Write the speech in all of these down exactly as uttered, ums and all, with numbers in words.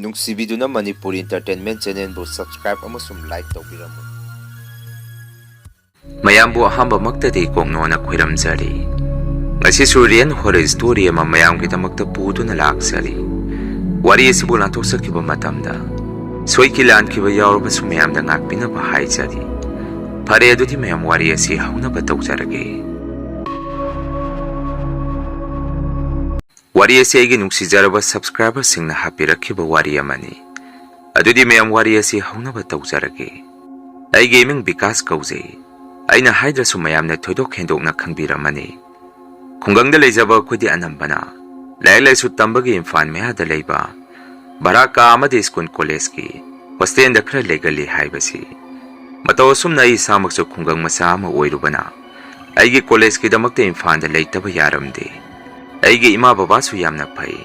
ꯅꯨꯡꯁꯤꯕꯤꯗꯨꯅ Manipuri Entertainment Channelꯕꯨ subscribe ꯑꯃꯁꯨꯡ like ꯇꯧꯕꯤꯔꯝꯃꯨ꯫ ꯃꯌꯥꯝꯕꯨ ꯑꯍꯥꯟꯕꯃꯛꯇꯗꯤ ꯀꯣꯛꯅꯣꯅ ꯈꯣꯏꯔꯝꯖꯔꯤ꯫ ꯉꯁꯤꯁꯨ real horror story ꯑꯃ ꯃꯌꯥꯝꯒꯤꯗꯃꯛꯇ ꯄꯨꯗꯨꯅ ꯂꯥꯛꯆꯔꯤ꯫ ꯋꯥꯔꯤ ꯑꯁꯤꯕꯨ ꯂꯥꯟꯊꯣꯛꯆꯈꯤꯕ ꯃꯇꯝꯗ ꯁꯣꯏꯈꯤ ꯂꯥꯟꯈꯤꯕ ꯌꯥꯎꯔꯕꯁꯨ ꯃꯌꯥꯝꯗ ꯉꯥꯛꯄꯤꯅꯕ ꯍꯥꯏꯖꯔꯤ꯫ ꯐꯔꯦ, ꯑꯗꯨꯗꯤ ꯃꯌꯥꯝ ꯋꯥꯔꯤ ꯑꯁꯤ ꯍꯧꯅꯕ ꯇꯧꯖꯔꯒꯦ꯫ ꯋꯥꯔꯤ ꯑꯁꯤ ꯑꯩꯒꯤ ꯅꯨꯡꯁꯤꯖꯔꯕ subscriberꯁꯤꯡꯅ ꯍꯥꯞꯄꯤꯔꯛꯈꯤꯕ ꯋꯥꯔꯤ ꯑꯃꯅꯤ꯫ ꯑꯗꯨꯗꯤ ꯃꯌꯥꯝ ꯋꯥꯔꯤ ꯑꯁꯤ ꯍꯧꯅꯕ ꯇꯧꯖꯔꯒꯦ꯫ ꯑꯩꯒꯤ ꯏꯃꯤꯡ ꯕꯤꯀꯥꯁ ꯀꯧꯖꯩ꯫ ꯑꯩꯅ ꯍꯥꯏꯗ꯭ꯔꯁꯨ ꯃꯌꯥꯝꯅ ꯊꯣꯏꯗꯣꯛ ꯍꯦꯟꯗꯣꯛꯅ ꯈꯪꯕꯤꯔꯝꯃꯅꯤ꯫ ꯈꯨꯡꯒꯪꯗ ꯂꯩꯖꯕ ꯑꯩꯈꯣꯏꯗꯤ ꯑꯅꯝꯕꯅ ꯂꯥꯏꯔꯤꯛ ꯂꯥꯏꯁꯨ ꯇꯝꯕꯒꯤ ꯏꯝꯐꯥꯜ ꯃꯌꯥꯗ ꯂꯩꯕ ꯚꯔꯥ ꯀꯥ ꯑꯃꯗꯤ ꯁ꯭ꯀꯨꯜ ꯀꯣꯂꯦꯖꯀꯤ hostelꯗ ꯈꯔ ꯂꯩꯒꯜꯂꯤ ꯍꯥꯏꯕꯁꯤ꯫ ꯃꯇꯧ ꯑꯁꯨꯝꯅ ꯑꯩ ꯏꯁꯥꯃꯛꯁꯨ ꯈꯨꯡꯒꯪ ꯃꯆꯥ ꯑꯃ ꯑꯣꯏꯔꯨꯕꯅ ꯑꯩꯒꯤ ꯀꯣꯂꯦꯖꯀꯤꯗꯃꯛꯇ ꯏꯝꯐꯥꯜꯗ ꯂꯩꯇꯕ ꯌꯥꯔꯝꯗꯦ꯫ ꯑꯩꯒꯤ ꯏꯃꯥ ꯕꯕꯥꯁꯨ ꯌꯥꯝꯅ ꯐꯩ꯫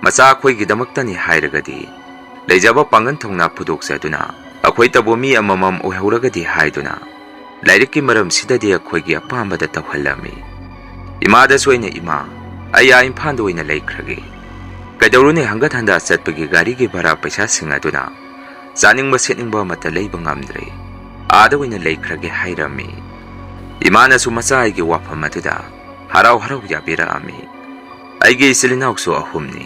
ꯃꯆꯥ ꯑꯩꯈꯣꯏꯒꯤꯗꯃꯛꯇꯅꯤ ꯍꯥꯏꯔꯒꯗꯤ ꯂꯩꯖꯕ ꯄꯥꯡꯒꯜ ꯊꯧꯅꯥ ꯐꯨꯗꯣꯛꯆꯗꯨꯅ ꯑꯩꯈꯣꯏꯇꯕꯨ ꯃꯤ ꯑꯃꯃꯝ ꯑꯣꯏꯍꯧꯔꯒꯗꯤ ꯍꯥꯏꯗꯨꯅ ꯂꯥꯏꯔꯤꯛꯀꯤ ꯃꯔꯝꯁꯤꯗꯗꯤ ꯑꯩꯈꯣꯏꯒꯤ ꯑꯄꯥꯝꯕꯗ ꯇꯧꯍꯜꯂꯝꯃꯤ꯫ ꯏꯃꯥꯗꯁꯨ ꯑꯩꯅ, "ꯏꯃꯥ, ꯑꯩ ꯑꯥ ꯏꯝꯐꯥꯜꯗ ꯑꯣꯏꯅ ꯂꯩꯈ꯭ꯔꯒꯦ꯫ ꯀꯩꯗꯧꯔꯨꯅꯤ, ꯍꯪꯒꯠ ꯍꯟꯗ ꯆꯠꯄꯒꯤ ꯒꯥꯔꯤꯒꯤ ꯚꯔꯥ ꯄꯩꯁꯥꯁꯤꯡ ꯑꯗꯨꯅ ꯆꯥꯅꯤꯡꯕ ꯁꯦꯠꯅꯤꯡꯕ ꯑꯃꯠꯇ ꯂꯩꯕ ꯉꯝꯗ꯭ꯔꯦ꯫ ꯑꯥꯗ ꯑꯣꯏꯅ ꯂꯩꯈ꯭ꯔꯒꯦ" ꯍꯥꯏꯔꯝꯃꯤ꯫ ꯏꯃꯥꯅꯁꯨ ꯃꯆꯥ ꯑꯩꯒꯤ ꯋꯥꯐꯝ ꯑꯗꯨꯗ ꯍꯔꯥꯎ ꯍꯔꯥꯎ ꯌꯥꯕꯤꯔꯛꯑꯝꯃꯤ꯫ ꯑꯩꯒꯤ ꯏꯆꯤꯜ ꯏꯅꯥꯎꯁꯨ ꯑꯍꯨꯝꯅꯤ꯫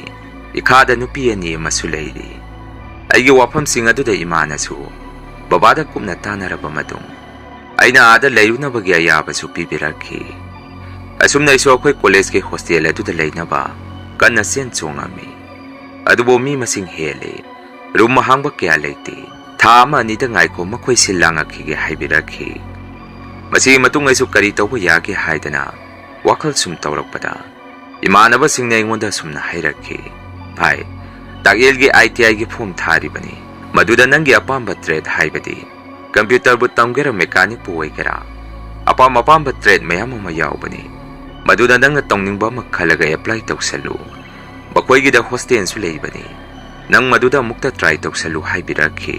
ꯏꯈꯥꯗ ꯅꯨꯄꯤ ꯑꯅꯤ ꯑꯃꯁꯨ ꯂꯩꯔꯤ꯫ ꯑꯩꯒꯤ ꯋꯥꯐꯝꯁꯤꯡ ꯑꯗꯨꯗ ꯏꯃꯥꯅꯁꯨ ꯕꯕꯥꯗ ꯀꯨꯞꯅ ꯇꯥꯟꯅꯔꯕ ꯃꯇꯨꯡ ꯑꯩꯅ ꯑꯥꯗ ꯂꯩꯔꯨꯅꯕꯒꯤ ꯑꯌꯥꯕꯁꯨ ꯄꯤꯕꯤꯔꯛꯈꯤ꯫ ꯑꯁꯨꯝꯅ ꯑꯩꯁꯨ ꯑꯩꯈꯣꯏ ꯀꯣꯂꯦꯖꯀꯤ hostel ꯑꯗꯨꯗ ꯂꯩꯅꯕ ꯀꯟꯅ ꯆꯦꯟ ꯆꯣꯡꯉꯝꯃꯤ꯫ ꯑꯗꯨꯕꯨ ꯃꯤ ꯃꯁꯤꯡ ꯍꯦꯜꯂꯤ꯫ Room ꯑꯍꯥꯡꯕ ꯀꯌꯥ ꯂꯩꯇꯦ꯫ "ꯊꯥ ꯑꯃ ꯑꯅꯤꯗ ꯉꯥꯏꯈꯣ, ꯃꯈꯣꯏ ꯁꯤꯜ ꯂꯥꯡꯉꯛꯈꯤꯒꯦ" ꯍꯥꯏꯕꯤꯔꯛꯈꯤ꯫ ꯃꯁꯤꯒꯤ ꯃꯇꯨꯡ ꯑꯩꯁꯨ ꯀꯔꯤ ꯇꯧꯕ ꯌꯥꯒꯦ ꯍꯥꯏꯗꯅ ꯋꯥꯈꯜ ꯁꯨꯝ ꯇꯧꯔꯛꯄꯗ ꯏꯃꯥꯟꯅꯕꯁꯤꯡꯅ ꯑꯩꯉꯣꯟꯗ ꯑꯁꯨꯝꯅ ꯍꯥꯏꯔꯛꯈꯤ, "ꯚꯥꯏ, ꯇꯥꯛꯌꯦꯜꯒꯤ ITIꯒꯤ form ꯊꯥꯔꯤꯕꯅꯤ꯫ ꯃꯗꯨꯗ ꯅꯪꯒꯤ ꯑꯄꯥꯝꯕ trade, ꯍꯥꯏꯕꯗꯤ computerꯕꯨ ꯇꯝꯒꯦꯔꯥ mechanicꯄꯨ ꯑꯣꯏꯒꯦꯔꯥ, ꯑꯄꯥꯝ ꯑꯄꯥꯝꯕ trade ꯃꯌꯥꯝ ꯑꯃ ꯌꯥꯎꯕꯅꯤ꯫ ꯃꯗꯨꯗ ꯅꯪꯅ ꯇꯧꯅꯤꯡꯕ ꯑꯃ ꯈꯜꯂꯒ apply ꯇꯧꯁꯜꯂꯨ꯫ ꯃꯈꯣꯏꯒꯤꯗ hostelꯁꯨ ꯂꯩꯕꯅꯤ꯫ ꯅꯪ ꯃꯗꯨꯗ ꯑꯃꯨꯛꯇ try ꯇꯧꯁꯜꯂꯨ" ꯍꯥꯏꯕꯤꯔꯛꯈꯤ꯫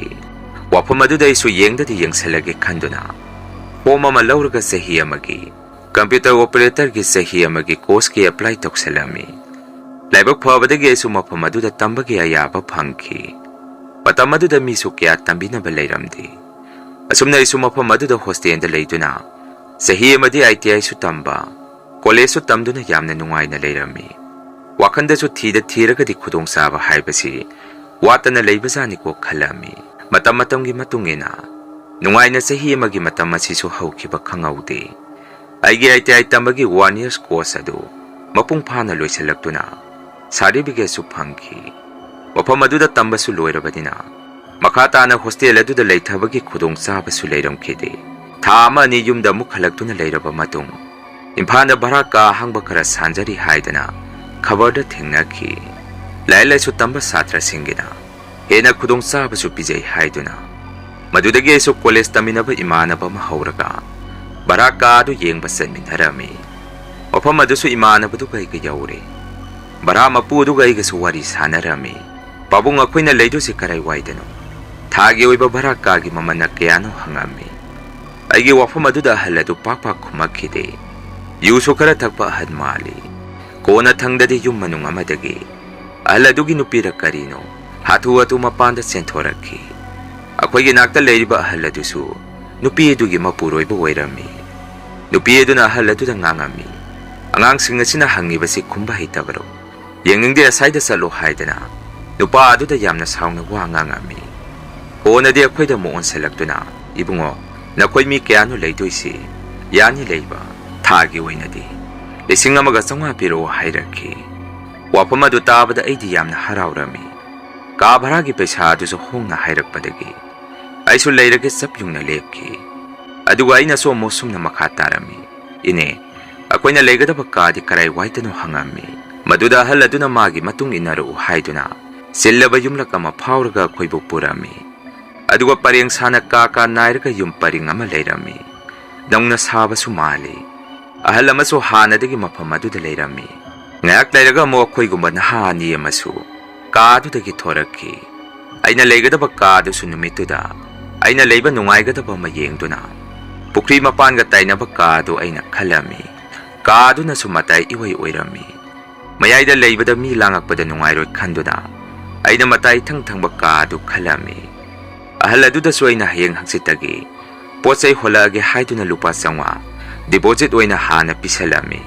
ꯋꯥꯐꯝ ꯑꯗꯨꯗ ꯑꯩꯁꯨ ꯌꯦꯡꯗꯗꯤ ꯌꯦꯡꯁꯜꯂꯒꯦ ꯈꯟꯗꯨꯅ form ꯑꯃ ꯂꯧꯔꯒ ꯆꯍꯤ ꯑꯃꯒꯤ computer operatorꯒꯤ ꯆꯍꯤ ꯑꯃꯒꯤ courseꯀꯤ apply ꯇꯧꯁꯜꯂꯝꯃꯤ꯫ ꯂꯥꯏꯕꯛ ꯐꯕꯗꯒꯤ ꯑꯩꯁꯨ ꯃꯐꯝ ꯑꯗꯨꯗ ꯇꯝꯕꯒꯤ ꯑꯌꯥꯕ ꯐꯪꯈꯤ꯫ ꯃꯇꯝ ꯑꯗꯨꯗ ꯃꯤꯁꯨ ꯀꯌꯥ ꯇꯝꯕꯤꯅꯕ ꯂꯩꯔꯝꯗꯦ꯫ ꯑꯁꯨꯝꯅ ꯑꯩꯁꯨ ꯃꯐꯝ ꯑꯗꯨꯗ ꯍꯣꯁꯇꯦꯜꯗ ꯂꯩꯗꯨꯅ ꯆꯍꯤ ꯑꯃꯗꯤ ꯑꯥꯏ ꯇꯤ ꯑꯥꯏꯁꯨ ꯇꯝꯕ, ꯀꯣꯂꯦꯖꯁꯨ ꯇꯝꯗꯨꯅ ꯌꯥꯝꯅ ꯅꯨꯡꯉꯥꯏꯅ ꯂꯩꯔꯝꯃꯤ꯫ ꯋꯥꯈꯜꯗꯁꯨ ꯊꯤꯗ ꯊꯤꯔꯒꯗꯤ ꯈꯨꯗꯣꯡꯆꯥꯕ ꯍꯥꯏꯕꯁꯤ ꯋꯥꯠꯇꯅ ꯂꯩꯕꯖꯥꯠꯅꯤꯀꯣ ꯈꯜꯂꯝꯃꯤ꯫ ꯃꯇꯝ ꯃꯇꯝꯒꯤ ꯃꯇꯨꯡ ꯏꯟꯅ ꯅꯨꯡꯉꯥꯏꯅ ꯆꯍꯤ ꯑꯃꯒꯤ ꯃꯇꯝ ꯑꯁꯤꯁꯨ ꯍꯧꯈꯤꯕ ꯈꯪꯍꯧꯗꯦ꯫ ꯑꯩꯒꯤ ꯑꯥꯏ ꯇꯤ ꯑꯥꯏ ꯇꯝꯕꯒꯤ ꯋꯥꯟ ꯌꯔꯁ ꯀꯣꯔꯁ ꯑꯗꯨ ꯃꯄꯨꯡ ꯐꯥꯅ ꯂꯣꯏꯁꯤꯜꯂꯛꯇꯨꯅ ꯁꯥꯔꯇꯤꯐꯤꯀꯦꯠꯁꯨ ꯐꯪꯈꯤ꯫ ꯃꯐꯝ ꯑꯗꯨꯗ ꯇꯝꯕꯁꯨ ꯂꯣꯏꯔꯕꯅꯤꯅ ꯃꯈꯥ ꯇꯥꯅ ꯍꯣꯁꯇꯦꯜ ꯑꯗꯨꯗ ꯂꯩꯊꯕꯒꯤ ꯈꯨꯗꯣꯡꯆꯥꯕꯁꯨ ꯂꯩꯔꯝꯈꯤꯗꯦ꯫ ꯊꯥ ꯑꯃ ꯑꯅꯤ ꯌꯨꯝꯗ ꯑꯃꯨꯛ ꯍꯜꯂꯛꯇꯨꯅ ꯂꯩꯔꯕ ꯃꯇꯨꯡ, ꯏꯝꯐꯥꯜꯗ ꯚꯔꯥ ꯀꯥ ꯑꯍꯥꯡꯕ ꯈꯔ ꯁꯥꯟꯖꯔꯤ ꯍꯥꯏꯗꯅ ꯈꯕꯔꯗ ꯊꯦꯡꯅꯈꯤ꯫ ꯂꯥꯏꯔꯤꯛ ꯂꯥꯏꯁꯨ ꯇꯝꯕ ꯁꯥꯇ꯭ꯔꯁꯤꯡꯒꯤꯅ ꯍꯦꯟꯅ ꯈꯨꯗꯣꯡꯆꯥꯕꯁꯨ ꯄꯤꯖꯩ ꯍꯥꯏꯗꯨꯅ, ꯃꯗꯨꯗꯒꯤ ꯑꯩꯁꯨ ꯀꯣꯂꯦꯖ ꯇꯝꯃꯤꯟꯅꯕ ꯏꯃꯥꯟꯅꯕ ꯑꯃ ꯍꯧꯔꯒ ꯚꯔꯥ ꯀꯥ ꯑꯗꯨ ꯌꯦꯡꯕ ꯆꯠꯃꯤꯟꯅꯔꯝꯃꯤ꯫ ꯃꯐꯝ ꯑꯗꯨꯁꯨ ꯏꯃꯥꯟꯅꯕꯗꯨꯒ ꯑꯩꯒ ꯌꯧꯔꯦ꯫ ꯚꯔꯥ ꯃꯄꯨ ꯑꯗꯨꯒ ꯑꯩꯒꯁꯨ ꯋꯥꯔꯤ ꯁꯥꯟꯅꯔꯝꯃꯤ꯫ "ꯄꯥꯕꯨꯡ, ꯑꯩꯈꯣꯏꯅ ꯂꯩꯗꯣꯏꯁꯤ ꯀꯔꯥꯏꯋꯥꯏꯗꯅꯣ? ꯊꯥꯒꯤ ꯑꯣꯏꯕ ꯚꯔꯥ ꯀꯥꯒꯤ ꯃꯃꯜꯅ ꯀꯌꯥꯅꯣ?" ꯍꯪꯉꯝꯃꯤ꯫ ꯑꯩꯒꯤ ꯋꯥꯐꯝ ꯑꯗꯨꯗ ꯑꯍꯜ ꯑꯗꯨ ꯄꯥꯛ ꯄꯥꯛ ꯈꯨꯝꯃꯛꯈꯤꯗꯦ꯫ ꯌꯨꯁꯨ ꯈꯔ ꯊꯛꯄ ꯑꯍꯜ ꯃꯥꯜꯂꯤ꯫ ꯀꯣꯟꯅꯊꯪꯗꯗꯤ ꯌꯨꯝ ꯃꯅꯨꯡ ꯑꯃꯗꯒꯤ ꯑꯍꯜ ꯑꯗꯨꯒꯤ ꯅꯨꯄꯤꯔ ꯀꯔꯤꯅꯣ ꯍꯥꯊꯨ ꯍꯥꯊꯨ ꯃꯄꯥꯟꯗ ꯆꯦꯟꯊꯣꯔꯛꯈꯤ꯫ ꯑꯩꯈꯣꯏꯒꯤ ꯅꯥꯛꯇ ꯂꯩꯔꯤꯕ ꯑꯍꯜ ꯑꯗꯨꯁꯨ ꯅꯨꯄꯤ ꯑꯗꯨꯒꯤ ꯃꯄꯨꯔꯣꯏꯕ ꯑꯣꯏꯔꯝꯃꯤ꯫ ꯅꯨꯄꯤ ꯑꯗꯨꯅ ꯑꯍꯜ ꯑꯗꯨꯗ ꯉꯥꯡꯉꯝꯃꯤ, "ꯑꯉꯥꯡꯁꯤꯡ ꯑꯁꯤꯅ ꯍꯪꯉꯤꯕꯁꯤ ꯈꯨꯝꯕ ꯍꯩꯇꯕꯔꯣ? ꯌꯦꯡꯅꯤꯡꯗꯦ, ꯑꯁꯥꯏꯗ ꯆꯠꯂꯣ" ꯍꯥꯏꯗꯅ ꯅꯨꯄꯥ ꯑꯗꯨꯗ ꯌꯥꯝꯅ ꯁꯥꯎꯅ ꯋꯥ ꯉꯥꯡꯉꯝꯃꯤ꯫ ꯀꯣꯟꯅꯗꯤ ꯑꯩꯈꯣꯏꯗ ꯑꯃꯨꯛ ꯑꯣꯟꯁꯤꯜꯂꯛꯇꯨꯅ, "ꯏꯕꯨꯡꯉꯣ, ꯅꯈꯣꯏ ꯃꯤ ꯀꯌꯥꯅꯣ ꯂꯩꯗꯣꯏꯁꯤ? ꯌꯥꯅꯤ ꯂꯩꯕ꯫ ꯊꯥꯒꯤ ꯑꯣꯏꯅꯗꯤ ꯂꯤꯁꯤꯡ ꯑꯃꯒ ꯆꯥꯝꯃꯉꯥ ꯄꯤꯔꯛꯑꯣ" ꯍꯥꯏꯔꯛꯈꯤ꯫ ꯋꯥꯐꯝ ꯑꯗꯨ ꯇꯥꯕꯗ ꯑꯩꯗꯤ ꯌꯥꯝꯅ ꯍꯔꯥꯎꯔꯝꯃꯤ꯫ ꯀꯥ ꯚꯔꯥꯒꯤ ꯄꯩꯁꯥ ꯑꯗꯨꯁꯨ ꯍꯣꯡꯅ ꯍꯥꯏꯔꯛꯄꯗꯒꯤ ꯑꯩꯁꯨ ꯂꯩꯔꯒꯦ ꯆꯞ ꯌꯨꯡꯅ ꯂꯦꯞꯈꯤ꯫ ꯑꯗꯨꯒ ꯑꯩꯅꯁꯨ ꯑꯃꯨꯛ ꯁꯨꯝꯅ ꯃꯈꯥ ꯇꯥꯔꯝꯃꯤ, "ꯏꯅꯦ, ꯑꯩꯈꯣꯏꯅ ꯂꯩꯒꯗꯕ ꯀꯥꯗꯤ ꯀꯔꯥꯏꯋꯥꯏꯗꯅꯣ?" ꯍꯪꯉꯝꯃꯤ꯫ ꯃꯗꯨꯗ ꯑꯍꯜ ꯑꯗꯨꯅ ꯃꯥꯒꯤ ꯃꯇꯨꯡ ꯏꯟꯅꯔꯛꯎ ꯍꯥꯏꯗꯨꯅ ꯆꯤꯜꯂꯕ ꯌꯨꯝꯂꯛ ꯑꯃ ꯐꯥꯎꯔꯒ ꯑꯩꯈꯣꯏꯕꯨ ꯄꯨꯔꯝꯃꯤ꯫ ꯑꯗꯨꯒ ꯄꯔꯦꯡ ꯁꯥꯅ ꯀꯥ ꯀꯥ ꯅꯥꯏꯔꯒ ꯌꯨꯝ ꯄꯔꯤꯡ ꯑꯃ ꯂꯩꯔꯝꯃꯤ꯫ ꯅꯧꯅ ꯁꯥꯕꯁꯨ ꯃꯥꯜꯂꯤ꯫ ꯑꯍꯜ ꯑꯃꯁꯨ ꯍꯥꯟꯅꯗꯒꯤ ꯃꯐꯝ ꯑꯗꯨꯗ ꯂꯩꯔꯝꯃꯤ꯫ ꯉꯥꯏꯍꯥꯛ ꯂꯩꯔꯒ ꯑꯃꯨꯛ ꯑꯩꯈꯣꯏꯒꯨꯝꯕ ꯅꯍꯥ ꯑꯅꯤ ꯑꯃꯁꯨ ꯀꯥ ꯑꯗꯨꯗꯒꯤ ꯊꯣꯔꯛꯈꯤ꯫ ꯑꯩꯅ ꯂꯩꯒꯗꯕ ꯀꯥ ꯑꯗꯨꯁꯨ ꯅꯨꯃꯤꯠꯇꯨꯗ ꯑꯩꯅ ꯂꯩꯕ ꯅꯨꯡꯉꯥꯏꯒꯗꯕ ꯑꯃ ꯌꯦꯡꯗꯨꯅ ꯄꯨꯈ꯭ꯔꯤ ꯃꯄꯥꯟꯒ ꯇꯥꯏꯅꯕ ꯀꯥ ꯑꯗꯨ ꯑꯩꯅ ꯈꯜꯂꯝꯃꯤ꯫ ꯀꯥ ꯑꯗꯨꯅꯁꯨ ꯃꯇꯥꯏ ꯏꯋꯩ ꯑꯣꯏꯔꯝꯃꯤ꯫ ꯃꯌꯥꯏꯗ ꯂꯩꯕꯗ ꯃꯤ ꯂꯥꯡꯉꯛꯄꯗ ꯅꯨꯡꯉꯥꯏꯔꯣꯏ ꯈꯟꯗꯨꯅ ꯑꯩꯅ ꯃꯇꯥꯏ ꯏꯊꯪ ꯊꯪꯕ ꯀꯥ ꯑꯗꯨ ꯈꯜꯂꯝꯃꯤ꯫ ꯑꯍꯜ ꯑꯗꯨꯗꯁꯨ ꯑꯩꯅ ꯍꯌꯦꯡ ꯍꯪꯆꯤꯠꯇꯒꯤ ꯄꯣꯠ ꯆꯩ ꯍꯣꯜꯂꯛꯑꯒꯦ ꯍꯥꯏꯗꯨꯅ ꯂꯨꯄꯥ ꯆꯥꯝꯃꯉꯥ deposit ꯑꯣꯏꯅ ꯍꯥꯟꯅ ꯄꯤꯁꯜꯂꯝꯃꯤ꯫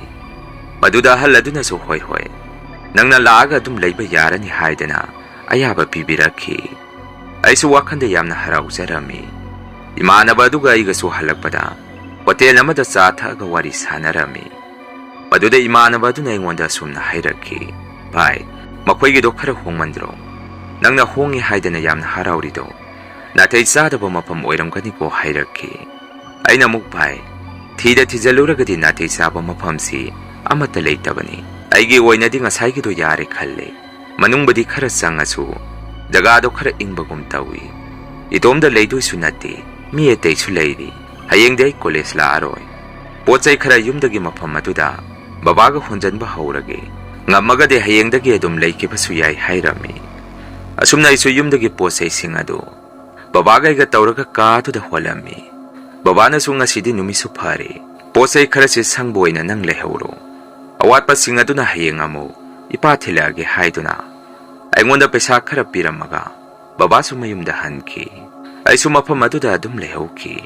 ꯃꯗꯨꯗ ꯑꯍꯜ ꯑꯗꯨꯅꯁꯨ "ꯍꯣꯏ, ꯍꯣꯏ, ꯅꯪꯅ ꯂꯥꯛꯑꯒ ꯑꯗꯨꯝ ꯂꯩꯕ ꯌꯥꯔꯅꯤ" ꯍꯥꯏꯗꯅ ꯑꯌꯥꯕ ꯄꯤꯕꯤꯔꯛꯈꯤ꯫ ꯑꯩꯁꯨ ꯋꯥꯈꯜꯗ ꯌꯥꯝꯅ ꯍꯔꯥꯎꯖꯔꯝꯃꯤ꯫ ꯏꯃꯥꯟꯅꯕ ꯑꯗꯨꯒ ꯑꯩꯒꯁꯨ ꯍꯜꯂꯛꯄꯗ ꯍꯣꯇꯦꯜ ꯑꯃꯗ ꯆꯥ ꯊꯛꯑꯒ ꯋꯥꯔꯤ ꯁꯥꯟꯅꯔꯝꯃꯤ꯫ ꯃꯗꯨꯗ ꯏꯃꯥꯟꯅꯕ ꯑꯗꯨꯅ ꯑꯩꯉꯣꯟꯗ ꯑꯁꯨꯝꯅ ꯍꯥꯏꯔꯛꯈꯤ, "ꯚꯥꯏ, ꯃꯈꯣꯏꯒꯤꯗꯣ ꯈꯔ ꯍꯣꯡꯃꯟꯗ꯭ꯔꯣ? ꯅꯪꯅ ꯍꯣꯡꯉꯦ ꯍꯥꯏꯗꯅ ꯌꯥꯝꯅ ꯍꯔꯥꯎꯔꯤꯗꯣ ꯅꯥꯇꯩ ꯆꯥꯗꯕ ꯃꯐꯝ ꯑꯣꯏꯔꯝꯒꯅꯤꯀꯣ" ꯍꯥꯏꯔꯛꯈꯤ꯫ ꯑꯩꯅ ꯑꯃꯨꯛ, "ꯚꯥꯏ, ꯊꯤꯗ ꯊꯤꯖꯤꯜꯂꯨꯔꯒꯗꯤ ꯅꯥꯇꯩ ꯆꯥꯕ ꯃꯐꯝꯁꯤ ꯑꯃꯠꯇ ꯂꯩꯇꯕꯅꯤ꯫ ꯑꯩꯒꯤ ꯑꯣꯏꯅꯗꯤ ꯉꯁꯥꯏꯒꯤꯗꯣ ꯌꯥꯔꯦ ꯈꯜꯂꯦ꯫ ꯃꯅꯨꯡꯕꯨꯗꯤ ꯈꯔ ꯆꯪꯉꯁꯨ ꯖꯒꯥꯗꯣ ꯈꯔ ꯏꯪꯕꯒꯨꯝ ꯇꯧꯏ꯫ ꯏꯇꯣꯝꯗ ꯂꯩꯗꯣꯏꯁꯨ ꯅꯠꯇꯦ, ꯃꯤ ꯑꯇꯩꯁꯨ ꯂꯩꯔꯤ꯫ ꯍꯌꯦꯡꯗꯤ ꯑꯩ ꯀꯣꯂꯦꯖ ꯂꯥꯛꯑꯔꯣꯏ꯫ ꯄꯣꯠ ꯆꯩ ꯈꯔ ꯌꯨꯝꯗꯒꯤ ꯃꯐꯝ ꯑꯗꯨꯗ ꯕꯕꯥꯒ ꯍꯣꯟꯖꯟꯕ ꯍꯧꯔꯒꯦ꯫ ꯉꯝꯃꯒꯗꯤ ꯍꯌꯦꯡꯗꯒꯤ ꯑꯗꯨꯝ ꯂꯩꯈꯤꯕꯁꯨ ꯌꯥꯏ" ꯍꯥꯏꯔꯝꯃꯤ꯫ ꯑꯁꯨꯝꯅ ꯑꯩꯁꯨ ꯌꯨꯝꯗꯒꯤ ꯄꯣꯠ ꯆꯩꯁꯤꯡ ꯑꯗꯨ ꯕꯕꯥꯒ ꯑꯩꯒ ꯇꯧꯔꯒ ꯀꯥ ꯑꯗꯨꯗ ꯍꯣꯜꯂꯝꯃꯤ꯫ ꯕꯕꯥꯅꯁꯨ "ꯉꯁꯤꯗꯤ ꯅꯨꯃꯤꯠꯁꯨ ꯐꯔꯦ, ꯄꯣꯠ ꯆꯩ ꯈꯔꯁꯤ ꯁꯪꯕ ꯑꯣꯏꯅ ꯅꯪ ꯂꯩꯍꯧꯔꯣ, ꯑꯋꯥꯠꯄꯁꯤꯡ ꯑꯗꯨꯅ ꯍꯌꯦꯡ ꯑꯃꯨꯛ ꯏꯄꯥ ꯊꯤꯜꯂꯛꯑꯒꯦ" ꯍꯥꯏꯗꯨꯅ ꯑꯩꯉꯣꯟꯗ ꯄꯩꯁꯥ ꯈꯔ ꯄꯤꯔꯝꯃꯒ ꯕꯕꯥꯁꯨ ꯃꯌꯨꯝꯗ ꯍꯟꯈꯤ꯫ ꯑꯩꯁꯨ ꯃꯐꯝ ꯑꯗꯨꯗ ꯑꯗꯨꯝ ꯂꯩꯍꯧꯈꯤ꯫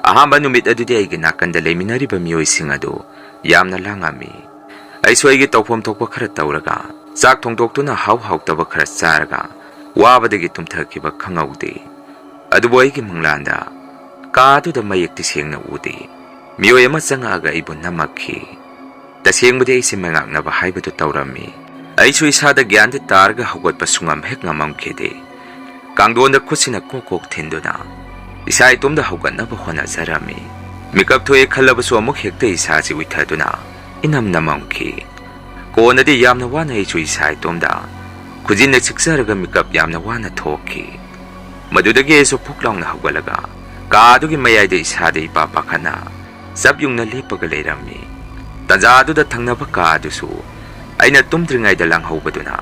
ꯑꯍꯥꯟꯕ ꯅꯨꯃꯤꯠ ꯑꯗꯨꯗꯤ ꯑꯩꯒꯤ ꯅꯥꯀꯟꯗ ꯂꯩꯃꯤꯟꯅꯔꯤꯕ ꯃꯤꯑꯣꯏꯁꯤꯡ ꯑꯗꯨ ꯌꯥꯝꯅ ꯂꯥꯡꯉꯝꯃꯤ꯫ ꯑꯩꯁꯨ ꯑꯩꯒꯤ ꯇꯧꯐꯝ ꯊꯣꯛꯄ ꯈꯔ ꯇꯧꯔꯒ, ꯆꯥꯛ ꯊꯣꯡꯗꯣꯛꯇꯨꯅ ꯍꯥꯎ ꯍꯥꯎꯇꯕ ꯈꯔ ꯆꯥꯔꯒ ꯋꯥꯕꯗꯒꯤ ꯇꯨꯝꯊꯈꯤꯕ ꯈꯪꯍꯧꯗꯦ꯫ ꯑꯗꯨꯕꯨ ꯑꯩꯒꯤ ꯃꯪꯂꯥꯟꯗ ꯀꯥ ꯑꯗꯨꯗ ꯃꯌꯦꯛꯇꯤ ꯁꯦꯡꯅ ꯎꯗꯦ꯫ ꯃꯤꯑꯣꯏ ꯑꯃ ꯆꯪꯉꯛꯑꯒ ꯑꯩꯕꯨ ꯅꯝꯃꯛꯈꯤ꯫ ꯇꯁꯦꯡꯕꯗꯤ ꯑꯩꯁꯦ ꯃꯉꯥꯛꯅꯕ ꯍꯥꯏꯕꯗꯨ ꯇꯧꯔꯝꯃꯤ꯫ ꯑꯩꯁꯨ ꯏꯁꯥꯗ ꯒ꯭ꯌꯥꯟꯗꯤ ꯇꯥꯔꯒ ꯍꯧꯒꯠꯄ ꯁꯨꯡꯉꯝ ꯍꯦꯛ ꯉꯝꯃꯝꯈꯤꯗꯦ꯫ ꯀꯥꯡꯗꯣꯟꯗ ꯈꯨꯠꯁꯤꯅ ꯀꯣꯛ ꯀꯣꯛ ꯊꯤꯟꯗꯨꯅ ꯏꯁꯥ ꯏꯇꯣꯝꯗ ꯍꯧꯒꯠꯅꯕ ꯍꯣꯠꯅꯖꯔꯝꯃꯤ꯫ ꯃꯤꯀꯞ ꯊꯣꯛꯑꯦ ꯈꯜꯂꯕꯁꯨ ꯑꯃꯨꯛ ꯍꯦꯛꯇ ꯏꯁꯥꯁꯤ ꯎꯏꯊꯗꯨꯅ ꯏꯅꯝ ꯅꯝꯃꯝꯈꯤ꯫ ꯀꯣꯟꯅꯗꯤ ꯌꯥꯝꯅ ꯋꯥꯅ ꯑꯩꯁꯨ ꯏꯁꯥ ꯏꯇꯣꯝꯗ ꯈꯨꯖꯤꯟꯅ ꯁꯤꯛꯆꯔꯒ ꯃꯤꯀꯞ ꯌꯥꯝꯅ ꯋꯥꯅ ꯊꯣꯛꯈꯤ꯫ ꯃꯗꯨꯗꯒꯤ ꯑꯩꯁꯨ ꯐꯨꯛ ꯂꯥꯎꯅ ꯍꯧꯒꯠꯂꯒ ꯀꯥ ꯑꯗꯨꯒꯤ ꯃꯌꯥꯏꯗ ꯏꯁꯥꯗ ꯏꯄꯥ ꯄꯥꯈꯠꯅ ꯆꯞ ꯌꯨꯡꯅ ꯂꯦꯞꯄꯒ ꯂꯩꯔꯝꯃꯤ꯫ ꯇꯟꯖꯥ ꯑꯗꯨꯗ ꯊꯪꯅꯕ ꯀꯥ ꯑꯗꯨꯁꯨ ꯑꯩꯅ ꯇꯨꯝꯗ꯭ꯔꯤꯉꯩꯗ ꯂꯥꯡꯍꯧꯕꯗꯨꯅ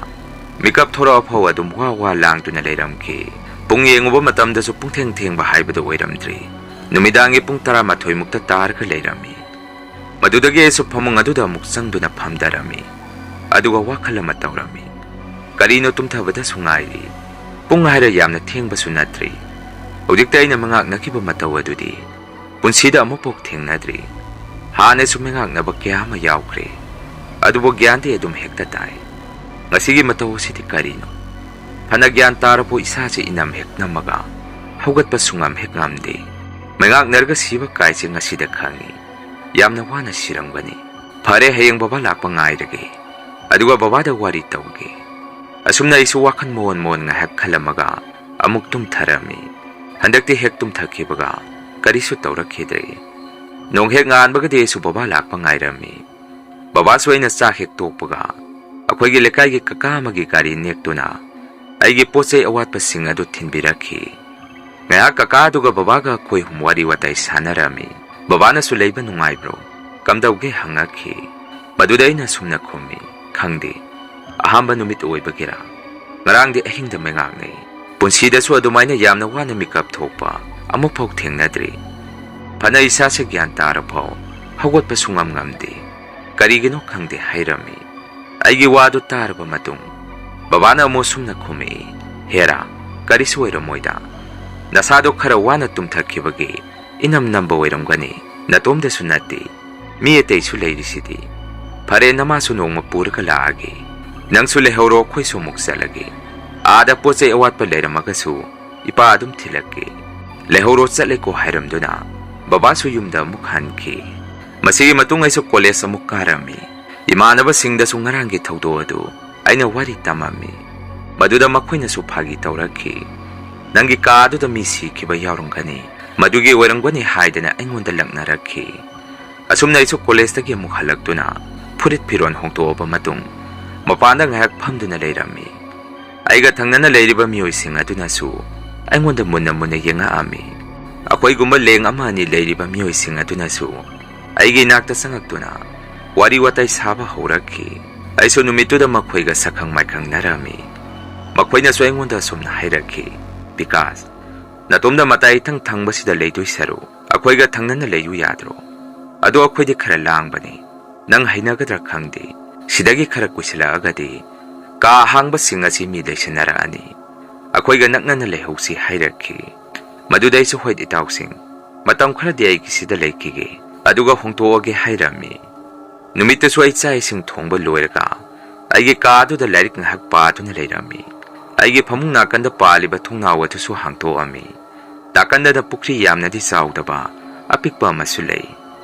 ꯃꯤꯀꯞ ꯊꯣꯔꯛꯑ ꯐꯥꯎ ꯑꯗꯨꯝ ꯋꯥ ꯋꯥ ꯂꯥꯡꯗꯨꯅ ꯂꯩꯔꯝꯈꯤ꯫ ꯄꯨꯡ ꯌꯦꯡꯉꯨꯕ ꯃꯇꯝꯗꯁꯨ ꯄꯨꯡꯊꯦꯡ ꯊꯦꯡꯕ ꯍꯥꯏꯕꯗꯨ ꯑꯣꯏꯔꯝꯗ꯭ꯔꯤ꯫ ꯅꯨꯃꯤꯗꯥꯡꯒꯤ ꯄꯨꯡ ꯇꯔꯥꯃꯥꯊꯣꯏ ꯃꯨꯛꯇ ꯇꯥꯔꯒ ꯂꯩꯔꯝꯃꯤ꯫ ꯃꯗꯨꯗꯒꯤ ꯑꯩꯁꯨ ꯐꯃꯨꯡ ꯑꯗꯨꯗ ꯑꯃꯨꯛ ꯆꯪꯗꯨꯅ ꯐꯝꯗꯔꯝꯃꯤ꯫ ꯑꯗꯨꯒ ꯋꯥꯈꯜ ꯑꯃ ꯇꯧꯔꯝꯃꯤ꯫ ꯀꯔꯤꯅꯣ ꯇꯨꯝꯊꯕꯗꯁꯨ ꯉꯥꯏꯔꯤ꯫ ꯄꯨꯡ ꯍꯥꯏꯔ ꯌꯥꯝꯅ ꯊꯦꯡꯕꯁꯨ ꯅꯠꯇ꯭ꯔꯤ꯫ ꯍꯧꯖꯤꯛꯇ ꯑꯩꯅ ꯃꯉꯥꯛꯅꯈꯤꯕ ꯃꯇꯧ ꯑꯗꯨꯗꯤ ꯄꯨꯟꯁꯤꯗ ꯑꯃꯨꯛꯐꯥꯎ ꯊꯦꯡꯅꯗ꯭ꯔꯤ꯫ ꯍꯥꯟꯅꯁꯨ ꯃꯉꯥꯛꯅꯕ ꯀꯌꯥ ꯑꯃ ꯌꯥꯎꯈ꯭ꯔꯦ꯫ ꯑꯗꯨꯕꯨ ꯒ꯭ꯌꯥꯟꯗꯤ ꯑꯗꯨꯝ ꯍꯦꯛꯇ ꯇꯥꯏ꯫ ꯉꯁꯤꯒꯤ ꯃꯇꯧ ꯑꯁꯤꯗꯤ ꯀꯔꯤꯅꯣ? ꯐꯅ ꯒ꯭ꯌꯥꯟ ꯇꯥꯔꯕꯣ ꯏꯁꯥꯁꯦ ꯏꯅꯝ ꯍꯦꯛ ꯅꯝꯃꯒ ꯍꯧꯒꯠꯄ ꯁꯨꯡꯉꯝ ꯍꯦꯛ ꯉꯝꯗꯦ꯫ ꯃꯉꯥꯛꯅꯔꯒ ꯁꯤꯕ ꯀꯥꯏꯁꯦ ꯉꯁꯤꯗ ꯈꯪꯉꯤ꯫ ꯌꯥꯝꯅ ꯋꯥꯅ ꯁꯤꯔꯝꯒꯅꯤ꯫ ꯐꯔꯦ, ꯍꯌꯦꯡ ꯕꯕꯥ ꯂꯥꯛꯄ ꯉꯥꯏꯔꯒꯦ꯫ ꯑꯗꯨꯒ ꯕꯕꯥꯗ ꯋꯥꯔꯤ ꯇꯧꯒꯦ꯫ ꯑꯁꯨꯝꯅ ꯑꯩꯁꯨ ꯋꯥꯈꯜ ꯃꯣꯟ ꯃꯣꯟ ꯉꯥꯏꯍꯥꯛ ꯈꯜꯂꯝꯃꯒ ꯑꯃꯨꯛ ꯇꯨꯝꯊꯔꯝꯃꯤ꯫ ꯍꯟꯗꯛꯇꯤ ꯍꯦꯛ ꯇꯨꯝꯊꯈꯤꯕꯒ ꯀꯔꯤꯁꯨ ꯇꯧꯔꯛꯈꯤꯗ꯭ꯔꯦ꯫ ꯅꯣꯡ ꯍꯦꯛ ꯉꯥꯟꯕꯒꯗꯤ ꯑꯩꯁꯨ ꯕꯕꯥ ꯂꯥꯛꯄ ꯉꯥꯏꯔꯝꯃꯤ꯫ ꯕꯕꯥꯁꯨ ꯑꯩꯅ ꯆꯥꯛ ꯍꯦꯛ ꯇꯣꯛꯄꯒ ꯑꯩꯈꯣꯏꯒꯤ ꯂꯩꯀꯥꯏꯒꯤ ꯀꯀꯥ ꯑꯃꯒꯤ ꯒꯥꯔꯤ ꯅꯦꯛꯇꯨꯅ ꯑꯩꯒꯤ ꯄꯣꯠ ꯆꯩ ꯑꯋꯥꯠꯄꯁꯤꯡ ꯑꯗꯨ ꯊꯤꯟꯕꯤꯔꯛꯈꯤ꯫ ꯉꯥꯏꯍꯥꯛ ꯀꯀꯥ ꯑꯗꯨꯒ ꯕꯕꯥꯒ ꯑꯩꯈꯣꯏ ꯑꯍꯨꯝ ꯋꯥꯔꯤ ꯋꯥꯇꯥꯏ ꯁꯥꯟꯅꯔꯝꯃꯤ꯫ ꯕꯕꯥꯅꯁꯨ "ꯂꯩꯕ ꯅꯨꯡꯉꯥꯏꯕ꯭ꯔꯣ? ꯀꯝꯗꯧꯒꯦ?" ꯍꯪꯉꯛꯈꯤ꯫ ꯃꯗꯨꯗ ꯑꯩꯅ ꯁꯨꯝꯅ ꯈꯨꯝꯃꯤ, "ꯈꯪꯗꯦ꯫ ꯑꯍꯥꯟꯕ ꯅꯨꯃꯤꯠ ꯑꯣꯏꯕꯒꯤꯔꯥ? ꯉꯔꯥꯡꯗꯤ ꯑꯍꯤꯡꯗ ꯃꯩꯉꯥꯛꯅꯩ꯫ ꯄꯨꯟꯁꯤꯗꯁꯨ ꯑꯗꯨꯃꯥꯏꯅ ꯌꯥꯝꯅ ꯋꯥꯅ ꯃꯤꯀꯞ ꯊꯣꯛꯄ ꯑꯃꯨꯛꯐꯥꯎ ꯊꯦꯡꯅꯗ꯭ꯔꯤ꯫ ꯐꯅ ꯏꯁꯥꯁꯦ ꯒ꯭ꯌꯥꯟ ꯇꯥꯔꯐꯥꯎ ꯍꯧꯒꯠꯄ ꯁꯨꯡꯉꯝ ꯉꯝꯗꯦ꯫ ꯀꯔꯤꯒꯤꯅꯣ ꯈꯪꯗꯦ" ꯍꯥꯏꯔꯝꯃꯤ꯫ ꯑꯩꯒꯤ ꯋꯥꯗꯨ ꯇꯥꯔꯕ ꯃꯇꯨꯡ ꯕꯕꯥꯅ ꯑꯃꯨꯛ ꯁꯨꯝꯅ ꯈꯨꯝꯃꯛꯏ, "ꯍꯦꯔꯥ, ꯀꯔꯤꯁꯨ ꯑꯣꯏꯔꯝꯃꯣꯏꯗ꯫ ꯅꯁꯥꯗꯣ ꯈꯔ ꯋꯥꯅ ꯇꯨꯝꯊꯈꯤꯕꯒꯤ ꯏꯅꯝ ꯅꯝꯕ ꯑꯣꯏꯔꯝꯒꯅꯤ꯫ ꯅꯇꯣꯝꯗꯁꯨ ꯅꯠꯇꯦ꯫ ꯃꯤ ꯑꯇꯩꯁꯨ ꯂꯩꯔꯤꯁꯤꯗꯤ꯫ ꯐꯔꯦ, ꯅꯃꯥꯁꯨ ꯅꯣꯡꯃ ꯄꯨꯔꯒ ꯂꯥꯛꯑꯒꯦ꯫ ꯅꯪꯁꯨ ꯂꯩꯍꯧꯔꯣ, ꯑꯩꯈꯣꯏꯁꯨ ꯑꯃꯨꯛ ꯆꯠꯂꯒꯦ꯫ ꯑꯥꯗ ꯄꯣꯠ ꯆꯩ ꯑꯋꯥꯠꯄ ꯂꯩꯔꯝꯃꯒꯁꯨ ꯏꯄꯥ ꯑꯗꯨꯝ ꯊꯤꯜꯂꯛꯀꯦ꯫ ꯂꯩꯍꯧꯔꯣ, ꯆꯠꯂꯦꯀꯣ" ꯍꯥꯏꯔꯝꯗꯨꯅ ꯕꯕꯥꯁꯨ ꯌꯨꯝꯗ ꯑꯃꯨꯛ ꯍꯟꯈꯤ꯫ ꯃꯁꯤꯒꯤ ꯃꯇꯨꯡ ꯑꯩꯁꯨ ꯀꯣꯂꯦꯖ ꯑꯃꯨꯛ ꯀꯥꯔꯝꯃꯤ꯫ ꯏꯃꯥꯟꯅꯕꯁꯤꯡꯗꯁꯨ ꯉꯔꯥꯡꯒꯤ ꯊꯧꯗꯣꯛ ꯑꯗꯨ ꯑꯩꯅ ꯋꯥꯔꯤ ꯇꯝꯃꯝꯃꯤ꯫ ꯃꯗꯨꯗ ꯃꯈꯣꯏꯅꯁꯨ ꯐꯥꯒꯤ ꯇꯧꯔꯛꯈꯤ꯫ "ꯅꯪꯒꯤ ꯀꯥ ꯑꯗꯨꯗ ꯃꯤ ꯁꯤꯈꯤꯕ ꯌꯥꯎꯔꯝꯒꯅꯤ, ꯃꯗꯨꯒꯤ ꯑꯣꯏꯔꯝꯒꯅꯤ" ꯍꯥꯏꯗꯅ ꯑꯩꯉꯣꯟꯗ ꯂꯛꯅꯔꯛꯈꯤ꯫ ꯑꯁꯨꯝꯅ ꯑꯩꯁꯨ ꯀꯣꯂꯦꯖꯇꯒꯤ ꯑꯃꯨꯛ ꯍꯜꯂꯛꯇꯨꯅ ꯐꯨꯔꯤꯠ ꯐꯤꯔꯣꯜ ꯍꯣꯡꯗꯣꯛꯑꯕ ꯃꯇꯨꯡ ꯃꯄꯥꯟꯗ ꯉꯥꯏꯍꯥꯛ ꯐꯝꯗꯨꯅ ꯂꯩꯔꯝꯃꯤ꯫ ꯑꯩꯒ ꯊꯪꯅꯅ ꯂꯩꯔꯤꯕ ꯃꯤꯑꯣꯏꯁꯤꯡ ꯑꯗꯨꯅꯁꯨ ꯑꯩꯉꯣꯟꯗ ꯃꯨꯟꯅ ꯃꯨꯟꯅ ꯌꯦꯡꯉꯛꯑꯝꯃꯤ꯫ ꯑꯩꯈꯣꯏꯒꯨꯝꯕ ꯂꯦꯡ ꯑꯃ ꯑꯅꯤ ꯂꯩꯔꯤꯕ ꯃꯤꯑꯣꯏꯁꯤꯡ ꯑꯗꯨꯅꯁꯨ ꯑꯩꯒꯤ ꯏꯅꯥꯛꯇ ꯆꯪꯉꯛꯇꯨꯅ ꯋꯥꯔꯤ ꯋꯥꯇꯥꯏ ꯁꯥꯕ ꯍꯧꯔꯛꯈꯤ꯫ ꯑꯩꯁꯨ ꯅꯨꯃꯤꯠꯇꯨꯗ ꯃꯈꯣꯏꯒ ꯁꯛꯈꯪ ꯃꯥꯏꯈꯪꯅꯔꯝꯃꯤ꯫ ꯃꯈꯣꯏꯅꯁꯨ ꯑꯩꯉꯣꯟꯗ ꯑꯁꯨꯝꯅ ꯍꯥꯏꯔꯛꯈꯤ, "ꯕꯤꯀꯥꯁ, ꯅꯇꯣꯝꯗ ꯃꯇꯥꯏ ꯏꯊꯪ ꯊꯪꯕꯁꯤꯗ ꯂꯩꯗꯣꯏ ꯁꯔꯨꯛ ꯑꯩꯈꯣꯏꯒ ꯊꯪꯅꯅ ꯂꯩꯌꯨ ꯌꯥꯗ꯭ꯔꯣ? ꯑꯗꯣ ꯑꯩꯈꯣꯏꯗꯤ ꯈꯔ ꯂꯥꯡꯕꯅꯤ꯫ ꯅꯪ ꯍꯩꯅꯒꯗ꯭ꯔꯥ ꯈꯪꯗꯦ꯫ ꯁꯤ ꯁꯤꯗꯒꯤ ꯈꯔ ꯀꯨꯏꯁꯤꯜꯂꯛꯑꯒꯗꯤ ꯀꯥ ꯑꯍꯥꯡꯕꯁꯤꯡ ꯑꯁꯤ ꯃꯤ ꯂꯩꯁꯤꯟꯅꯔꯛꯑꯅꯤ꯫ ꯑꯩꯈꯣꯏꯒ ꯅꯛꯅꯅ ꯂꯩꯍꯧꯁꯤ ꯍꯥꯏꯔꯛꯈꯤ꯫ ꯃꯗꯨꯗ ꯑꯩꯁꯨ, "ꯍꯣꯏ ꯏꯇꯥꯎꯁꯤꯡ, ꯃꯇꯝ ꯈꯔꯗꯤ ꯑꯩꯒꯤ ꯁꯤꯗ ꯂꯩꯈꯤꯒꯦ, ꯑꯗꯨꯒ ꯍꯣꯡꯗꯣꯛꯑꯒꯦ" ꯍꯥꯏꯔꯝꯃꯤ꯫ ꯅꯨꯃꯤꯠꯇꯨꯁꯨ ꯑꯩ ꯆꯥꯛ ꯏꯁꯤꯡ ꯊꯣꯡꯕ ꯂꯣꯏꯔꯒ ꯑꯩꯒꯤ ꯀꯥ ꯑꯗꯨꯗ ꯂꯥꯏꯔꯤꯛ ꯉꯥꯏꯍꯥꯛ ꯄꯥꯗꯨꯅ ꯂꯩꯔꯝꯃꯤ꯫ ꯑꯩꯒꯤ ꯐꯃꯨꯡ ꯅꯥꯀꯟꯗ ꯄꯥꯜꯂꯤꯕ ꯊꯣꯡꯅꯥꯎ ꯑꯗꯨꯁꯨ ꯍꯥꯡꯗꯣꯛꯑꯝꯃꯤ꯫ ꯅꯥꯀꯟꯗꯗ ꯄꯨꯈ꯭ꯔꯤ ꯌꯥꯝꯅꯗꯤ ꯆꯥꯎꯗꯕ ꯑꯄꯤꯛꯄ ꯑꯃꯁꯨ ꯂꯩ꯫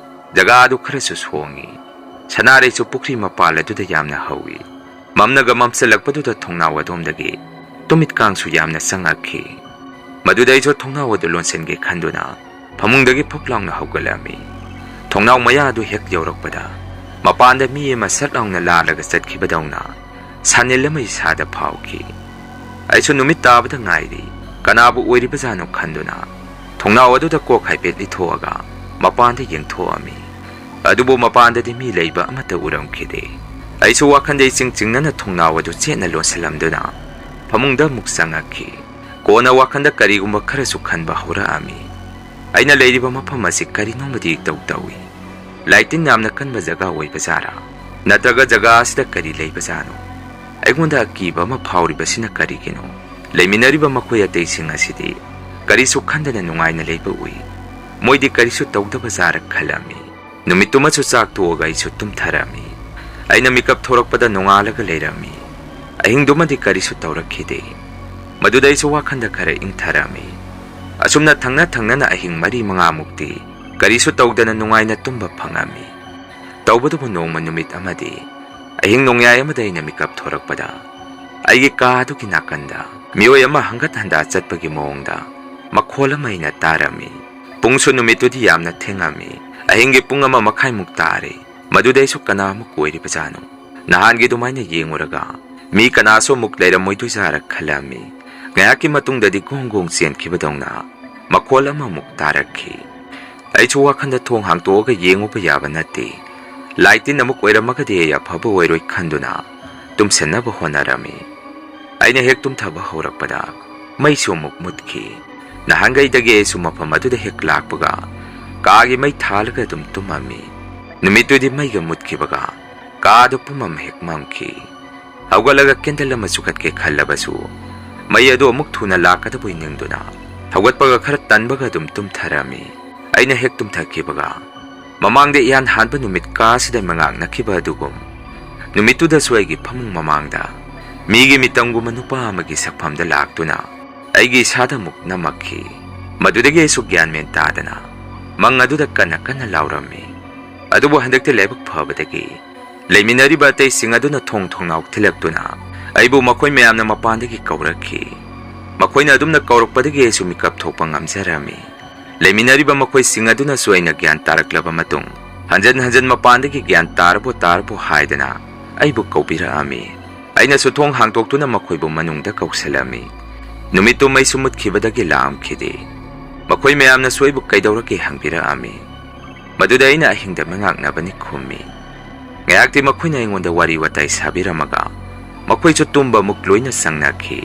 ꯖꯒꯥ ꯑꯗꯨ ꯈꯔꯁꯨ ꯁꯣꯡꯉꯤ꯫ ꯁꯅꯥꯔꯩꯁꯨ ꯄꯨꯈ꯭ꯔꯤ ꯃꯄꯥꯜ ꯑꯗꯨꯗ ꯌꯥꯝꯅ ꯍꯧꯏ꯫ ꯃꯝꯅꯒ ꯃꯝꯁꯤꯜꯂꯛꯄꯗꯨꯗ ꯊꯣꯡꯅꯥꯎ ꯑꯗꯣꯝꯗꯒꯤ ꯇꯨꯃꯤꯠꯀꯥꯡꯁꯨ ꯌꯥꯝꯅ ꯆꯪꯉꯛꯈꯤ꯫ ꯃꯗꯨꯗ ꯑꯩꯁꯨ ꯊꯣꯡꯅꯥꯎ ꯑꯗꯨ ꯂꯣꯟꯁꯤꯟꯒꯦ ꯈꯟꯗꯨꯅ ꯐꯃꯨꯡꯗꯒꯤ ꯐꯨꯛ ꯂꯥꯎꯅ ꯍꯧꯒꯠꯂꯝꯃꯤ꯫ ꯊꯣꯡꯅꯥꯎ ꯃꯌꯥ ꯑꯗꯨ ꯍꯦꯛ ꯌꯧꯔꯛꯄꯗ ꯃꯄꯥꯟꯗ ꯃꯤ ꯑꯃ ꯁꯠ ꯂꯥꯎꯅ ꯂꯥꯜꯂꯒ ꯆꯠꯈꯤꯕꯗꯧꯅ ꯁꯥꯅꯤꯜ ꯑꯃ ꯏꯁꯥꯗ ꯐꯥꯎꯈꯤ꯫ ꯑꯩꯁꯨ ꯅꯨꯃꯤꯠ ꯇꯥꯕꯗ ꯉꯥꯏꯔꯤ, ꯀꯅꯥꯕꯨ ꯑꯣꯏꯔꯤꯕꯖꯥꯠꯅꯣ ꯈꯟꯗꯨꯅ ꯊꯣꯡꯅꯥꯎ ꯑꯗꯨꯗ ꯀꯣꯛ ꯍꯥꯏꯐꯦꯠ ꯂꯤꯊꯣꯛꯑꯒ ꯃꯄꯥꯟꯗ ꯌꯦꯡꯊꯣꯛꯑꯝꯃꯤ꯫ ꯑꯗꯨꯕꯨ ꯃꯄꯥꯟꯗꯗꯤ ꯃꯤ ꯂꯩꯕ ꯑꯃꯠꯇ ꯎꯔꯝꯈꯤꯗꯦ꯫ ꯑꯩꯁꯨ ꯋꯥꯈꯟꯗ ꯏꯆꯤꯡ ꯆꯤꯡꯅꯅ ꯊꯣꯡꯅꯥꯎ ꯑꯗꯨ ꯆꯦꯠꯅ ꯂꯣꯟꯁꯤꯜꯂꯝꯗꯨꯅ ꯐꯃꯨꯡꯗ ꯑꯃꯨꯛ ꯆꯪꯉꯛꯈꯤ꯫ ꯀꯣꯟꯅ ꯋꯥꯈꯟꯗ ꯀꯔꯤꯒꯨꯝꯕ ꯈꯔꯁꯨ ꯈꯟꯕ ꯍꯧꯔꯛꯑꯝꯃꯤ꯫ ꯑꯩꯅ ꯂꯩꯔꯤꯕ ꯃꯐꯝ ꯑꯁꯤ ꯀꯔꯤꯅꯣꯃꯗꯤ ꯏꯇꯧ ꯇꯧꯏ꯫ ꯂꯥꯏꯇꯤꯟ ꯌꯥꯝꯅ ꯀꯟꯕ ꯖꯒꯥ ꯑꯣꯏꯕꯖꯥꯔꯥ? ꯅꯠꯇ꯭ꯔꯒ ꯖꯒꯥ ꯑꯁꯤꯗ ꯀꯔꯤ ꯂꯩꯕꯖꯥꯠꯅꯣ? ꯑꯩꯉꯣꯟꯗ ꯑꯀꯤꯕ ꯑꯃ ꯐꯥꯎꯔꯤꯕꯁꯤꯅ ꯀꯔꯤꯒꯤꯅꯣ? ꯂꯩꯃꯤꯟꯅꯔꯤꯕ ꯃꯈꯣꯏ ꯑꯇꯩꯁꯤꯡ ꯑꯁꯤꯗꯤ ꯀꯔꯤꯁꯨ ꯈꯟꯗꯅ ꯅꯨꯡꯉꯥꯏꯅ ꯂꯩꯕ ꯎꯏ꯫ ꯃꯣꯏꯗꯤ ꯀꯔꯤꯁꯨ ꯇꯧꯗꯕꯖꯥꯔ ꯈꯜꯂꯝꯃꯤ꯫ ꯅꯨꯃꯤꯠꯇꯨꯃꯁꯨ ꯆꯥꯛ ꯇꯣꯛꯑꯒ ꯑꯩꯁꯨ ꯇꯨꯝꯊꯔꯝꯃꯤ꯫ ꯑꯩꯅ ꯃꯤꯀꯞ ꯊꯣꯔꯛꯄꯗ ꯅꯣꯡꯉꯥꯜꯂꯒ ꯂꯩꯔꯝꯃꯤ꯫ ꯑꯍꯤꯡꯗꯨꯃꯗꯤ ꯀꯔꯤꯁꯨ ꯇꯧꯔꯛꯈꯤꯗꯦ꯫ ꯃꯗꯨꯗ ꯑꯩꯁꯨ ꯋꯥꯈꯟꯗ ꯈꯔ ꯏꯪꯊꯔꯝꯃꯤ꯫ ꯑꯁꯨꯝꯅ ꯊꯪꯅ ꯊꯪꯅꯅ ꯑꯍꯤꯡ ꯃꯔꯤ ꯃꯉꯥꯃꯨꯛꯇꯤ ꯀꯔꯤꯁꯨ ꯇꯧꯗꯅ ꯅꯨꯡꯉꯥꯏꯅ ꯇꯨꯝꯕ ꯐꯪꯉꯝꯃꯤ꯫ ꯇꯧꯕꯇꯕꯨ ꯅꯣꯡꯃ ꯅꯨꯃꯤꯠ ꯑꯃꯗꯤ ꯑꯍꯤꯡ ꯅꯣꯡꯌꯥꯏ ꯑꯃꯗ ꯑꯩꯅ ꯃꯤꯀꯞ ꯊꯣꯔꯛꯄꯗ ꯑꯩꯒꯤ ꯀꯥ ꯑꯗꯨꯒꯤ ꯅꯥꯀꯟꯗ ꯃꯤꯑꯣꯏ ꯑꯃ ꯍꯪꯒꯠ ꯍꯟꯗꯥ ꯆꯠꯄꯒꯤ ꯃꯑꯣꯡꯗ ꯃꯈꯣꯜ ꯑꯃ ꯑꯩꯅ ꯇꯥꯔꯝꯃꯤ꯫ ꯄꯨꯡꯁꯨ ꯅꯨꯃꯤꯠꯇꯨꯗꯤ ꯌꯥꯝꯅ ꯊꯦꯡꯉꯝꯃꯤ꯫ ꯑꯍꯤꯡꯒꯤ ꯄꯨꯡ ꯑꯃ ꯃꯈꯥꯏꯃꯨꯛ ꯇꯥꯔꯦ꯫ ꯃꯗꯨꯗ ꯑꯩꯁꯨ ꯀꯅꯥ ꯑꯃ ꯀꯣꯏꯔꯤꯕꯖꯥꯠꯅꯣ? ꯅꯍꯥꯟꯒꯤ ꯑꯗꯨꯃꯥꯏꯅ ꯌꯦꯡꯉꯨꯔꯒ ꯃꯤ ꯀꯅꯥꯁꯨ ꯑꯃꯨꯛ ꯂꯩꯔꯝꯃꯣꯏꯗꯣꯏꯖꯥꯔ ꯈꯜꯂꯝꯃꯤ꯫ ꯉꯥꯏꯍꯥꯛꯀꯤ ꯃꯇꯨꯡꯗꯗꯤ ꯒꯣꯡ ꯒꯣꯡ ꯆꯦꯟꯈꯤꯕꯗꯧꯅ ꯃꯈꯣꯜ ꯑꯃꯃꯨꯛ ꯇꯥꯔꯛꯈꯤ꯫ ꯑꯩꯁꯨ ꯋꯥꯈꯟꯗ ꯊꯣꯡ ꯍꯥꯡꯇꯣꯛꯑꯒ ꯌꯦꯡꯉꯨꯕ ꯌꯥꯕ ꯅꯠꯇꯦ꯫ ꯂꯥꯏ ꯇꯤꯟ ꯑꯃꯨꯛ ꯑꯣꯏꯔꯝꯃꯒꯗꯤ ꯑꯩ ꯑꯐꯕ ꯑꯣꯏꯔꯣꯏ ꯈꯟꯗꯨꯅ ꯇꯨꯝꯁꯟꯅꯕ ꯍꯣꯠꯅꯔꯝꯃꯤ꯫ ꯑꯩꯅ ꯍꯦꯛ ꯇꯨꯝꯊꯕ ꯍꯧꯔꯛꯄꯗ ꯃꯩꯁꯨ ꯑꯃꯨꯛ ꯃꯨꯠꯈꯤ꯫ ꯅꯍꯥꯟꯈꯩꯗꯒꯤ ꯑꯩꯁꯨ ꯃꯐꯝ ꯑꯗꯨꯗ ꯍꯦꯛ ꯂꯥꯛꯄꯒ ꯀꯥꯒꯤ ꯃꯩ ꯊꯥꯜꯂꯒ ꯑꯗꯨꯝ ꯇꯨꯝꯃꯝꯃꯤ꯫ ꯅꯨꯃꯤꯠꯇꯨꯗꯤ ꯃꯩꯒ ꯃꯨꯠꯈꯤꯕꯒ ꯀꯥꯗꯨ ꯄꯨꯝꯃꯝ ꯍꯦꯛ ꯃꯝꯈꯤ꯫ ꯍꯧꯒꯠꯂꯒ candle ꯑꯃ ꯆꯨꯈꯠꯀꯦ ꯈꯜꯂꯕꯁꯨ, ꯃꯩ ꯑꯗꯨ ꯑꯃꯨꯛ ꯊꯨꯅ ꯂꯥꯛꯀꯗꯕꯣꯏ ꯅꯤꯡꯗꯨꯅ, ꯍꯧꯒꯠꯄꯒ ꯈꯔ ꯇꯟꯕꯒ ꯑꯗꯨꯝ ꯇꯨꯝꯊꯔꯝꯃꯤ꯫ ꯑꯩꯅ ꯍꯦꯛ ꯇꯨꯝꯊꯈꯤꯕꯒ, ꯃꯃꯥꯡꯗ ꯏꯍꯥꯟ ꯍꯥꯟꯕ ꯅꯨꯃꯤꯠ ꯀꯥꯁꯤꯗ ꯃꯉꯥꯛꯅꯈꯤꯕ ꯑꯗꯨꯒꯨꯝ, ꯅꯨꯃꯤꯠꯇꯨꯗꯁꯨ ꯑꯩꯒꯤ ꯐꯃꯨꯡ ꯃꯃꯥꯡꯗ ꯃꯤꯒꯤ ꯃꯤꯇꯝꯒꯨꯝꯕ ꯅꯨꯄꯥ ꯑꯃꯒꯤ ꯁꯛꯐꯝꯗ ꯂꯥꯛꯇꯨꯅ ꯑꯩꯒꯤ ꯏꯁꯥꯗ ꯑꯃꯨꯛ ꯅꯝꯃꯛꯈꯤ꯫ ꯃꯗꯨꯗꯒꯤ ꯑꯩꯁꯨ ꯒ꯭ꯌꯥꯟ ꯃꯦꯟ ꯇꯥꯗꯅ ꯃꯪ ꯑꯗꯨꯗ ꯀꯟꯅ ꯀꯟꯅ ꯂꯥꯎꯔꯝꯃꯤ꯫ ꯑꯗꯨꯕꯨ ꯍꯟꯗꯛꯇꯤ ꯂꯥꯏꯕꯛ ꯐꯕꯗꯒꯤ ꯂꯩꯃꯤꯟꯅꯔꯤꯕ ꯑꯇꯩꯁꯤꯡ ꯑꯗꯨꯅ ꯊꯣꯡ ꯊꯣꯡꯅꯥꯎ ꯊꯤꯜꯂꯛꯇꯨꯅ ꯑꯩꯕꯨ ꯃꯈꯣꯏ ꯃꯌꯥꯝꯅ ꯃꯄꯥꯟꯗꯒꯤ ꯀꯧꯔꯛꯈꯤ꯫ ꯃꯈꯣꯏꯅ ꯑꯗꯨꯝꯅ ꯀꯧꯔꯛꯄꯗꯒꯤ ꯑꯩꯁꯨ ꯃꯤꯀꯞ ꯊꯣꯛꯄ ꯉꯝꯖꯔꯝꯃꯤ꯫ ꯂꯩꯃꯤꯟꯅꯔꯤꯕ ꯃꯈꯣꯏꯁꯤꯡ ꯑꯗꯨꯅꯁꯨ ꯑꯩꯅ ꯒ꯭ꯌꯥꯟ ꯇꯥꯔꯛꯂꯕ ꯃꯇꯨꯡ, ꯍꯟꯖꯟ ꯍꯟꯖꯟ ꯃꯄꯥꯟꯗꯒꯤ "ꯒ꯭ꯌꯥꯟ ꯇꯥꯔꯕꯣ, ꯇꯥꯔꯕꯣ?" ꯍꯥꯏꯗꯅ ꯑꯩꯕꯨ ꯀꯧꯕꯤꯔꯛꯑꯝꯃꯤ꯫ ꯑꯩꯅꯁꯨ ꯊꯣꯡ ꯍꯥꯡꯗꯣꯛꯇꯨꯅ ꯃꯈꯣꯏꯕꯨ ꯃꯅꯨꯡꯗ ꯀꯧꯁꯤꯜꯂꯝꯃꯤ꯫ ꯅꯨꯃꯤꯠꯇꯨ ꯃꯩꯁꯨ ꯃꯨꯠꯈꯤꯕꯗꯒꯤ ꯂꯥꯛꯑꯝꯈꯤꯗꯦ꯫ ꯃꯈꯣꯏ ꯃꯌꯥꯝꯅꯁꯨ ꯑꯩꯕꯨ "ꯀꯩꯗꯧꯔꯒꯦ?" ꯍꯪꯕꯤꯔꯛꯑꯝꯃꯤ꯫ ꯃꯗꯨꯗ ꯑꯩꯅ "ꯑꯍꯤꯡꯗ ꯃꯉꯥꯛꯅꯕꯅꯤ" ꯈꯨꯝꯃꯤ꯫ ꯉꯥꯏꯍꯥꯛꯇꯤ ꯃꯈꯣꯏꯅ ꯑꯩꯉꯣꯟꯗ ꯋꯥꯔꯤ ꯋꯥꯇꯥꯏ ꯁꯥꯕꯤꯔꯝꯃꯒ ꯃꯈꯣꯏꯁꯨ ꯇꯨꯝꯕ ꯑꯃꯨꯛ ꯂꯣꯏꯅ ꯆꯪꯅꯈꯤ꯫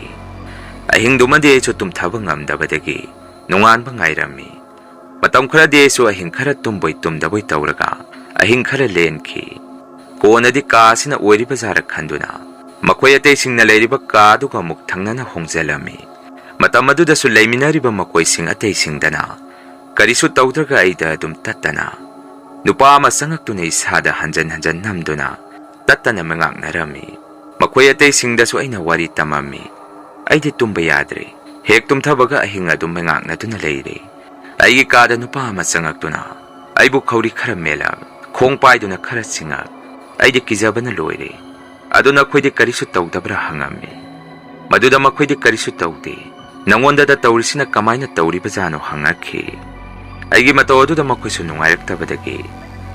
ꯑꯍꯤꯡꯗꯨꯃꯗꯤ ꯑꯩꯁꯨ ꯇꯨꯝꯊꯕ ꯉꯝꯗꯕꯗꯒꯤ ꯅꯣꯡꯉꯥꯟꯕ ꯉꯥꯏꯔꯝꯃꯤ꯫ ꯃꯇꯝ ꯈꯔꯗꯤ ꯑꯩꯁꯨ ꯑꯍꯤꯡ ꯈꯔ ꯇꯨꯝꯕꯣꯏ ꯇꯨꯝꯗꯕꯣꯏ ꯇꯧꯔꯒ ꯑꯍꯤꯡ ꯈꯔ ꯂꯦꯟꯈꯤ꯫ ꯀꯣꯟꯅꯗꯤ ꯀꯥ ꯑꯁꯤꯅ ꯑꯣꯏꯔꯤꯕ ꯖꯥꯔ ꯈꯟꯗꯨꯅ ꯃꯈꯣꯏ ꯑꯇꯩꯁꯤꯡꯅ ꯂꯩꯔꯤꯕ ꯀꯥ ꯑꯗꯨꯒ ꯑꯃꯨꯛ ꯊꯪꯅꯅ ꯍꯣꯡꯖꯜꯂꯝꯃꯤ꯫ ꯃꯇꯝ ꯑꯗꯨꯗꯁꯨ ꯂꯩꯃꯤꯟꯅꯔꯤꯕ ꯃꯈꯣꯏꯁꯤꯡ ꯑꯇꯩꯁꯤꯡꯗꯅ ꯀꯔꯤꯁꯨ ꯇꯧꯗ꯭ꯔꯒ ꯑꯩꯗ ꯑꯗꯨꯝ ꯇꯠꯇꯅ ꯅꯨꯄꯥ ꯑꯃ ꯆꯪꯉꯛꯇꯨꯅ ꯏꯁꯥꯗ ꯍꯟꯖꯟ ꯍꯟꯖꯟ ꯅꯝꯗꯨꯅ ꯇꯠꯇꯅ ꯃꯉꯥꯛꯅꯔꯝꯃꯤ꯫ ꯃꯈꯣꯏ ꯑꯇꯩꯁꯤꯡꯗꯁꯨ ꯑꯩꯅ ꯋꯥꯔꯤ ꯇꯝꯃꯝꯃꯤ꯫ ꯑꯩꯗꯤ ꯇꯨꯝꯕ ꯌꯥꯗ꯭ꯔꯦ꯫ ꯍꯦꯛ ꯇꯨꯝꯊꯕꯒ ꯑꯍꯤꯡ ꯑꯗꯨꯝ ꯃꯉꯥꯛꯅꯗꯨꯅ ꯂꯩꯔꯦ꯫ ꯑꯩꯒꯤ ꯀꯥꯗ ꯅꯨꯄꯥ ꯑꯃ ꯆꯪꯉꯛꯇꯨꯅ ꯑꯩꯕꯨ ꯈꯧꯔꯤ ꯈꯔ ꯃꯦꯜꯂꯛ, ꯈꯣꯡ ꯄꯥꯏꯗꯨꯅ ꯈꯔ ꯆꯤꯡꯉꯛ꯫ ꯑꯩꯗꯤ ꯀꯤꯖꯕꯅ ꯂꯣꯏꯔꯦ꯫ ꯑꯗꯨ "ꯅꯈꯣꯏꯗꯤ ꯀꯔꯤꯁꯨ ꯇꯧꯗꯕ꯭ꯔꯥ?" ꯍꯪꯉꯝꯃꯤ꯫ ꯃꯗꯨꯗ ꯃꯈꯣꯏꯗꯤ "ꯀꯔꯤꯁꯨ ꯇꯧꯗꯦ꯫ ꯅꯉꯣꯟꯗꯗ ꯇꯧꯔꯤꯁꯤꯅ ꯀꯃꯥꯏꯅ ꯇꯧꯔꯤꯕꯖꯥꯠꯅꯣ?" ꯍꯪꯉꯛꯈꯤ꯫ ꯑꯩꯒꯤ ꯃꯇꯧ ꯑꯗꯨꯗ ꯃꯈꯣꯏꯁꯨ ꯅꯨꯡꯉꯥꯏꯔꯛꯇꯕꯗꯒꯤ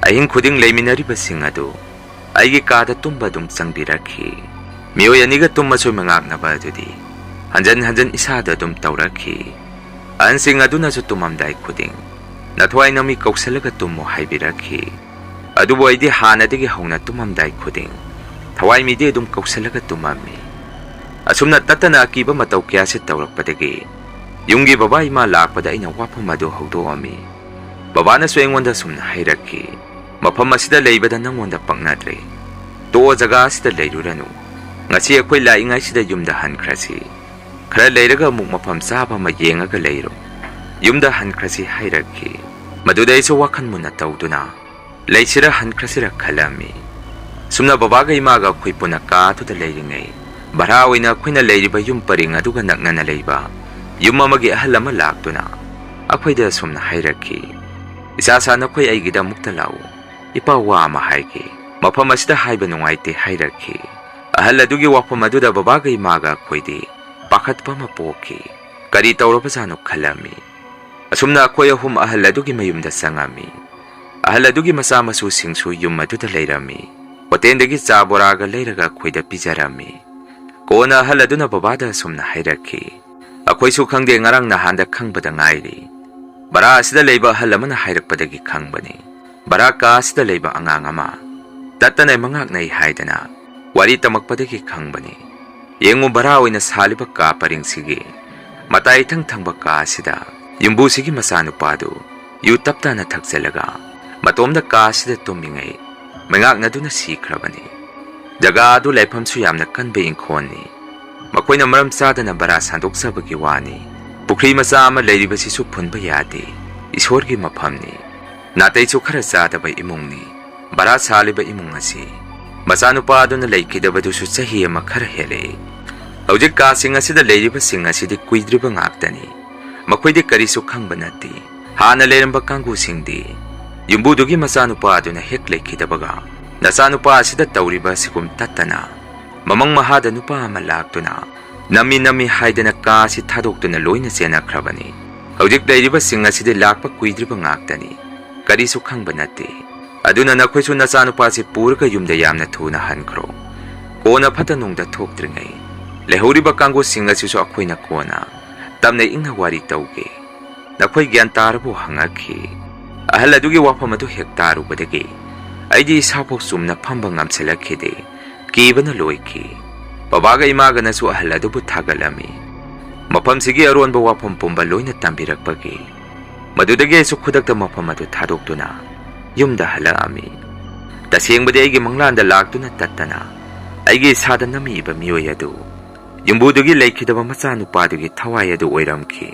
ꯑꯍꯤꯡ ꯈꯨꯗꯤꯡ ꯂꯩꯃꯤꯟꯅꯔꯤꯕꯁꯤꯡ ꯑꯗꯨ ꯑꯩꯒꯤ ꯀꯥꯗ ꯇꯨꯝꯕ ꯑꯗꯨꯝ ꯆꯪꯕꯤꯔꯛꯈꯤ꯫ ꯃꯤꯑꯣꯏ ꯑꯅꯤꯒ ꯇꯨꯝꯃꯁꯨ ꯃꯉꯥꯛꯅꯕ ꯑꯗꯨꯗꯤ ꯍꯟꯖꯟ ꯍꯟꯖꯟ ꯏꯁꯥꯗ ꯑꯗꯨꯝ ꯇꯧꯔꯛꯈꯤ꯫ ꯑꯍꯟꯁꯤꯡ ꯑꯗꯨꯅꯁꯨ ꯇꯨꯝꯃꯝꯗꯥꯏ ꯈꯨꯗꯤꯡ, "ꯅꯊ꯭ꯋꯥꯏ ꯅꯃꯤ ꯀꯧꯁꯜꯂꯒ ꯇꯨꯝꯃꯨ" ꯍꯥꯏꯕꯤꯔꯛꯈꯤ꯫ ꯑꯗꯨꯕꯨ ꯑꯩꯗꯤ ꯍꯥꯟꯅꯗꯒꯤ ꯍꯧꯅ ꯇꯨꯝꯃꯝꯗꯥꯏ ꯈꯨꯗꯤꯡ ꯊꯋꯥꯏ ꯃꯤꯗꯤ ꯑꯗꯨꯝ ꯀꯧꯁꯜꯂꯒ ꯇꯨꯝꯃꯝꯃꯤ꯫ ꯑꯁꯨꯝꯅ ꯇꯠꯇꯅ ꯑꯀꯤꯕ ꯃꯇꯧ ꯀꯌꯥꯁꯤ ꯇꯧꯔꯛꯄꯗꯒꯤ ꯌꯨꯝꯒꯤ ꯕꯕꯥ ꯏꯃꯥ ꯂꯥꯛꯄꯗ ꯑꯩꯅ ꯋꯥꯐꯝ ꯑꯗꯨ ꯍꯧꯗꯣꯛꯑꯝꯃꯤ꯫ ꯕꯕꯥꯅꯁꯨ ꯑꯩꯉꯣꯟꯗ ꯑꯁꯨꯝꯅ ꯍꯥꯏꯔꯛꯈꯤ, "ꯃꯐꯝ ꯑꯁꯤꯗ ꯂꯩꯕꯗ ꯅꯪꯉꯣꯟꯗ ꯄꯛꯅꯗ꯭ꯔꯦ꯫ "ꯇꯣꯛꯑꯣ, ꯖꯒꯥ ꯑꯁꯤꯗ ꯂꯩꯔꯨꯔꯅꯨ꯫ ꯉꯁꯤ ꯑꯩꯈꯣꯏ ꯂꯥꯛꯏꯉꯩꯁꯤꯗ ꯌꯨꯝꯗ ꯍꯟꯈ꯭ꯔꯁꯤ꯫ ꯈꯔ ꯂꯩꯔꯒ ꯑꯃꯨꯛ ꯃꯐꯝ ꯆꯥꯕ ꯑꯃ ꯌꯦꯡꯉꯒ ꯂꯩꯔꯣ꯫ ꯌꯨꯝꯗ ꯍꯟꯈ꯭ꯔꯁꯤ" ꯍꯥꯏꯔꯛꯈꯤ꯫ ꯃꯗꯨꯗ ꯑꯩꯁꯨ ꯋꯥꯈꯜ ꯃꯨꯟꯅ ꯇꯧꯗꯨꯅ ꯂꯩꯁꯤꯔ ꯍꯟꯈ꯭ꯔꯁꯤꯔ ꯈꯜꯂꯝꯃꯤ꯫ ꯁꯨꯝꯅ ꯕꯕꯥꯒ ꯏꯃꯥꯒ ꯑꯩꯈꯣꯏ ꯄꯨꯟꯅ ꯀꯥ ꯑꯗꯨꯗ ꯂꯩꯔꯤꯉꯩ, ꯚꯔꯥ ꯑꯣꯏꯅ ꯑꯩꯈꯣꯏꯅ ꯂꯩꯔꯤꯕ ꯌꯨꯝ ꯄꯔꯤꯡ ꯑꯗꯨꯒ ꯅꯛꯅꯅ ꯂꯩꯕ ꯌꯨꯝ ꯑꯃꯒꯤ ꯑꯍꯜ ꯑꯃ ꯂꯥꯛꯇꯨꯅ ꯑꯩꯈꯣꯏꯗ ꯑꯁꯨꯝꯅ ꯍꯥꯏꯔꯛꯈꯤ, "ꯏꯆꯥꯁꯥ, ꯅꯈꯣꯏ ꯑꯩꯒꯤꯗꯃꯛꯇ ꯂꯥꯛꯎ꯫ ꯏꯄꯥ ꯋꯥ ꯑꯃ ꯍꯥꯏꯒꯦ꯫ ꯃꯐꯝ ꯑꯁꯤꯗ ꯍꯥꯏꯕ ꯅꯨꯡꯉꯥꯏꯇꯦ" ꯍꯥꯏꯔꯛꯈꯤ꯫ ꯑꯍꯜ ꯑꯗꯨꯒꯤ ꯋꯥꯐꯝ ꯑꯗꯨꯗ ꯕꯕꯥꯒ ꯏꯃꯥꯒ ꯑꯩꯈꯣꯏꯗꯤ ꯄꯥꯈꯠꯄ ꯑꯃ ꯄꯣꯛꯈꯤ꯫ ꯀꯔꯤ ꯇꯧꯔꯕꯖꯥꯠꯅꯣ ꯈꯜꯂꯝꯃꯤ꯫ ꯑꯁꯨꯝꯅ ꯑꯩꯈꯣꯏ ꯑꯍꯨꯝ ꯑꯍꯜ ꯑꯗꯨꯒꯤ ꯃꯌꯨꯝꯗ ꯆꯪꯉꯝꯃꯤ꯫ ꯑꯍꯜ ꯑꯗꯨꯒꯤ ꯃꯆꯥ ꯃꯁꯨꯁꯤꯡꯁꯨ ꯌꯨꯝ ꯑꯗꯨꯗ ꯂꯩꯔꯝꯃꯤ꯫ ꯍꯣꯇꯦꯜꯗꯒꯤ ꯆꯥ ꯕꯣꯔꯥꯒ ꯂꯩꯔꯒ ꯑꯩꯈꯣꯏꯗ ꯄꯤꯖꯔꯝꯃꯤ꯫ ꯀꯣꯟꯅ ꯑꯍꯜ ꯑꯗꯨꯅ ꯕꯕꯥꯗ ꯑꯁꯨꯝꯅ ꯍꯥꯏꯔꯛꯈꯤ, "ꯑꯩꯈꯣꯏꯁꯨ ꯈꯪꯗꯦ, ꯉꯔꯥꯡ ꯅꯍꯥꯟꯗ ꯈꯪꯕꯗ ꯉꯥꯏꯔꯤ꯫ ꯕꯔꯥ ꯑꯁꯤꯗ ꯂꯩꯕ ꯑꯍꯜ ꯑꯃꯅ ꯍꯥꯏꯔꯛꯄꯗꯒꯤ ꯈꯪꯕꯅꯤ꯫ ꯕꯔꯥ ꯀꯥ ꯑꯁꯤꯗ ꯂꯩꯕ ꯑꯉꯥꯡ ꯑꯃ ꯇꯠꯇꯅ ꯃꯉꯥꯛꯅꯩ ꯍꯥꯏꯗꯅ ꯋꯥꯔꯤ ꯇꯝꯃꯛꯄꯗꯒꯤ ꯈꯪꯕꯅꯤ꯫ ꯌꯦꯡꯉꯨ, ꯕꯔꯥ ꯑꯣꯏꯅ ꯁꯥꯜꯂꯤꯕ ꯀꯥ ꯄꯔꯤꯡꯁꯤꯒꯤ ꯃꯇꯥꯏ ꯏꯊꯪ ꯊꯪꯕ ꯀꯥ ꯑꯁꯤꯗ ꯌꯨꯝꯕꯨꯁꯤꯒꯤ ꯃꯆꯥꯅꯨꯄꯥꯗꯨ ꯌꯨ ꯇꯞ ꯇꯥꯅ ꯊꯛꯆꯜꯂꯒ ꯃꯇꯣꯝꯗ ꯀꯥ ꯑꯁꯤꯗ ꯇꯨꯝꯃꯤꯉꯩ ꯃꯩꯉꯥꯛꯅꯗꯨꯅ ꯁꯤꯈ꯭ꯔꯕꯅꯤ꯫ ꯖꯒꯥ ꯑꯗꯨ ꯂꯥꯏꯐꯝꯁꯨ ꯌꯥꯝꯅ ꯀꯟꯕ ꯏꯪꯈꯣꯜꯅꯤ꯫ ꯃꯈꯣꯏꯅ ꯃꯔꯝ ꯆꯥꯗꯅ ꯕꯔꯥ ꯁꯟꯗꯣꯛꯆꯕꯒꯤ ꯋꯥꯅꯤ꯫ ꯄꯨꯈ꯭ꯔꯤ ꯃꯆꯥ ꯑꯃ ꯂꯩꯔꯤꯕꯁꯤꯁꯨ ꯐꯨꯟꯕ ꯌꯥꯗꯦ꯫ ꯏꯁꯣꯔꯒꯤ ꯃꯐꯝꯅꯤ꯫ ꯅꯥꯇꯩꯁꯨ ꯈꯔ ꯆꯥꯗꯕ ꯏꯃꯨꯡꯅꯤ꯫ ꯕꯔꯥ ꯁꯥꯜꯂꯤꯕ ꯏꯃꯨꯡ ꯑꯁꯤ ꯃꯆꯥꯅꯨꯄꯥ ꯑꯗꯨꯅ ꯂꯩꯈꯤꯗꯕꯗꯨꯁꯨ ꯆꯍꯤ ꯑꯃ ꯈꯔ ꯍꯦꯜꯂꯛꯏ꯫ ꯍꯧꯖꯤꯛ ꯀꯥꯁꯤꯡ ꯑꯁꯤꯗ ꯂꯩꯔꯤꯕꯁꯤꯡ ꯑꯁꯤꯗꯤ ꯀꯨꯏꯗ꯭ꯔꯤꯕ ꯉꯥꯛꯇꯅꯤ꯫ ꯃꯈꯣꯏꯗꯤ ꯀꯔꯤꯁꯨ ꯈꯪꯕ ꯅꯠꯇꯦ꯫ ꯍꯥꯟꯅ ꯂꯩꯔꯝꯕ ꯀꯥꯡꯕꯨꯁꯤꯡꯗꯤ ꯌꯨꯝꯕꯨꯗꯨꯒꯤ ꯃꯆꯥꯅꯨꯄꯥ ꯑꯗꯨꯅ ꯍꯦꯛ ꯂꯩꯈꯤꯗꯕꯒ ꯅꯆꯥꯅꯨꯄꯥ ꯑꯁꯤꯗ ꯇꯧꯔꯤꯕ ꯑꯁꯤꯒꯨꯝ ꯇꯠꯇꯅ ꯃꯃꯪ ꯃꯍꯥꯗ ꯅꯨꯄꯥ ꯑꯃ ꯂꯥꯛꯇꯨꯅ ꯅꯝꯃꯤ ꯅꯝꯃꯤ ꯍꯥꯏꯗꯅ ꯀꯥ ꯑꯁꯤ ꯊꯥꯗꯣꯛꯇꯨꯅ ꯂꯣꯏꯅ ꯆꯦꯟꯅꯈ꯭ꯔꯕꯅꯤ꯫ ꯍꯧꯖꯤꯛ ꯂꯩꯔꯤꯕꯁꯤꯡ ꯑꯁꯤꯗꯤ ꯂꯥꯛꯄ ꯀꯨꯏꯗ꯭ꯔꯤꯕ ꯉꯥꯛꯇꯅꯤ꯫ ꯀꯔꯤꯁꯨ ꯈꯪꯕ ꯅꯠꯇꯦ꯫ ꯑꯗꯨꯅ ꯅꯈꯣꯏꯁꯨ ꯅꯆꯥꯅꯨꯄꯥꯁꯤ ꯄꯨꯔꯒ ꯌꯨꯝꯗ ꯌꯥꯝꯅ ꯊꯨꯅ ꯍꯟꯈ꯭ꯔꯣ꯫ ꯀꯣꯟꯅ ꯐꯠꯇ ꯅꯨꯡꯗ ꯊꯣꯛꯇ꯭ꯔꯤꯉꯩ ꯂꯩꯍꯧꯔꯤꯕ ꯀꯥꯡꯕꯨꯁꯤꯡ ꯑꯁꯤꯁꯨ ꯑꯩꯈꯣꯏꯅ ꯀꯣꯟꯅ ꯇꯞꯅ ꯏꯪꯅ ꯋꯥꯔꯤ ꯇꯧꯒꯦ꯫ ꯅꯈꯣꯏ ꯒ꯭ꯌꯥꯟ ꯇꯥꯔꯕꯣ?" ꯍꯪꯉꯛꯈꯤ꯫ ꯑꯍꯜ ꯑꯗꯨꯒꯤ ꯋꯥꯐꯝ ꯑꯗꯨ ꯍꯦꯛ ꯇꯥꯔꯨꯕꯗꯒꯤ ꯑꯩꯗꯤ ꯏꯁꯥꯐꯥꯎ ꯆꯨꯝꯅ ꯐꯝꯕ ꯉꯝꯁꯤꯜꯂꯛꯈꯤꯗꯦ꯫ ꯀꯤꯕꯅ ꯂꯣꯏꯈꯤ꯫ ꯕꯕꯥꯒ ꯏꯃꯥꯒꯅꯁꯨ ꯑꯍꯜ ꯑꯗꯨꯕꯨ ꯊꯥꯒꯠꯂꯝꯃꯤ꯫ ꯃꯐꯝꯁꯤꯒꯤ ꯑꯔꯣꯟꯕ ꯋꯥꯐꯝ ꯄꯨꯝꯕ ꯂꯣꯏꯅ ꯇꯝꯕꯤꯔꯛꯄꯒꯤ꯫ ꯃꯗꯨꯗꯒꯤ ꯑꯩꯁꯨ ꯈꯨꯗꯛꯇ ꯃꯐꯝ ꯑꯗꯨ ꯊꯥꯗꯣꯛꯇꯨꯅ ꯌꯨꯝꯗ ꯍꯜꯂꯛꯑꯝꯃꯤ꯫ ꯇꯁꯦꯡꯕꯗꯤ ꯑꯩꯒꯤ ꯃꯪꯂꯥꯟꯗ ꯂꯥꯛꯇꯨꯅ ꯇꯠꯇꯅ ꯑꯩꯒꯤ ꯏꯁꯥꯗ ꯅꯝꯃꯤꯕ ꯃꯤꯑꯣꯏ ꯑꯗꯨ ꯌꯨꯝꯕꯨꯗꯨꯒꯤ ꯂꯩꯈꯤꯗꯕ ꯃꯆꯥꯅꯨꯄꯥꯗꯨꯒꯤ ꯊꯋꯥꯏ ꯑꯗꯨ ꯑꯣꯏꯔꯝꯈꯤ꯫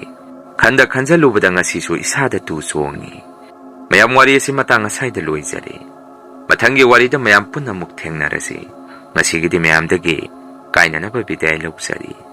ꯈꯟꯗ ꯈꯟꯖꯜꯂꯨꯕꯗ ꯉꯁꯤꯁꯨ ꯏꯁꯥꯗ ꯇꯨ ꯆꯣꯡꯉꯤ꯫ ꯃꯌꯥꯝ, ꯋꯥꯔꯤ ꯑꯁꯤ ꯃꯇꯥꯡ ꯑꯁꯥꯏꯗ ꯂꯣꯏꯖꯔꯦ꯫ ꯃꯊꯪꯒꯤ ꯋꯥꯔꯤꯗ ꯃꯌꯥꯝ ꯄꯨꯟꯅ ꯑꯃꯨꯛ ꯊꯦꯡꯅꯔꯁꯤ꯫ ꯉꯁꯤꯒꯤꯗꯤ ꯃꯌꯥꯝꯗꯒꯤ ꯀꯥꯏꯅꯅꯕ ꯕꯤꯗꯥꯏ ꯂꯧꯖꯔꯤ꯫